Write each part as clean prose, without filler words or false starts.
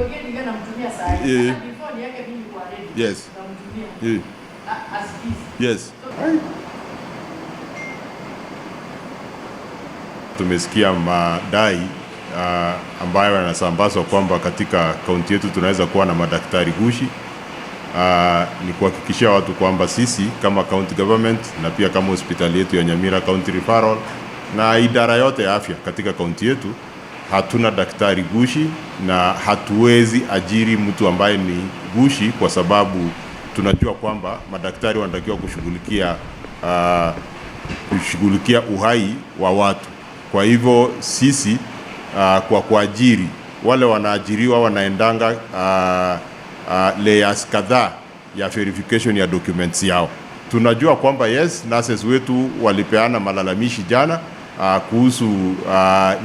Wengine nilikuwa namtumia saa hii. Hata before niweke mimi kwa radio. Namtumia. Asikizi. Tumesikia madai ambayo yanasambazwa kwamba katika kaunti yetu tunaweza kuwa na madaktari gushi. Ni kuhakikishia watu kwamba sisi kama county government na pia kama hospitali yetu ya Nyamira County Referral na idara yote ya afya katika kaunti yetu hatuna daktari gushi na hatuwezi ajiri mtu ambaye ni gushi, kwa sababu tunajua kwamba madaktari wanatakiwa kushughulikia uhai wa watu. Kwa hivyo sisi kwa kuajiri wale wanaajiriwa wanaendanga layers kadhaa ya verification ya documents yao. Tunajua kwamba yes, nurses wetu walipeana malalamishi jana kuhusu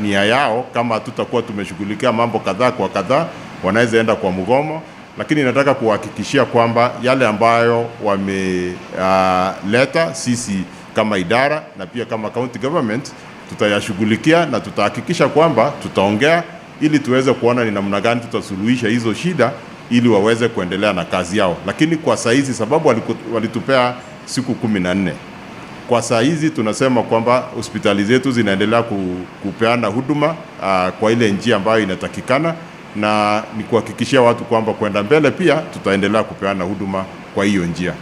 nia yao, kama tutakuwa tumeshughulikia mambo kadhaa kwa kadhaa, wanaweza enda kwa mgomo, lakini nataka kuhakikishia kwamba yale ambayo wameleta sisi kama idara na pia kama county government tutayashughulikia na tutahakikisha kwamba tutaongea ili tuweze kuona ni namna gani tutasuluhisha hizo shida ili waweze kuendelea na kazi yao. Lakini kwa saa hizi, sababu walitupea siku 14, kwa saa hizi tunasema kwamba hospitali zetu zinaendelea kupeana huduma kwa ile njia ambayo inatakikana, na ni kuhakikishia watu kwamba kwenda mbele pia tutaendelea kupeana huduma kwa hiyo njia.